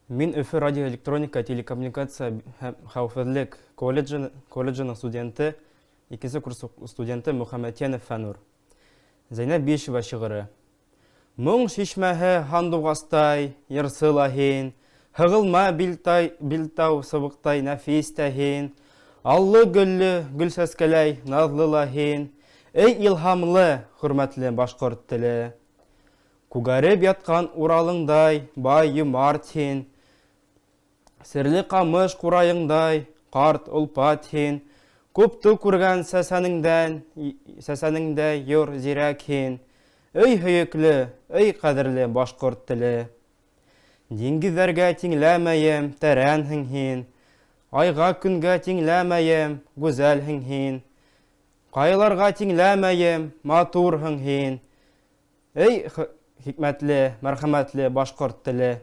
Мин Өфө радиоэлектроника, телекоммуникация һәм хәүефһеҙлек колледжы, колледжының студенты, икенсе курс студенты Мөхәммәтьянов Фәнур. Зәйнәб Бишева шиғыры. Моң шишмәһе һандуғастай, йырсы ла һин, Һығылма билтай, билтау сыбыҡтай нәфис тә һин, Аллы-гөллө гөл сәскәләй наҙлы ла һин, Эй илһамлы, хөрмәтле башҡорт теле. Күгәреп ятҡан Уралыңдай бай йомарт һин, Серле ҡамыш ҡурайыңдай ҡарт олпат һин, Күпте күргән сәсәнеңдән, сәсәнеңдәй йор зирәк һин, Эй һөйөклө, эй ҡәҙерле башҡорт теле. Диңгеҙҙәргә тиңләмәйем, тәрәнһең һин, Айға, көнгә тиңләмәйем, гүзәлһең һин. Ҡаяларға тиңләмәйем, матурһың һин. Эй, хикмәтле, мәрхәмәтле башҡорт теле.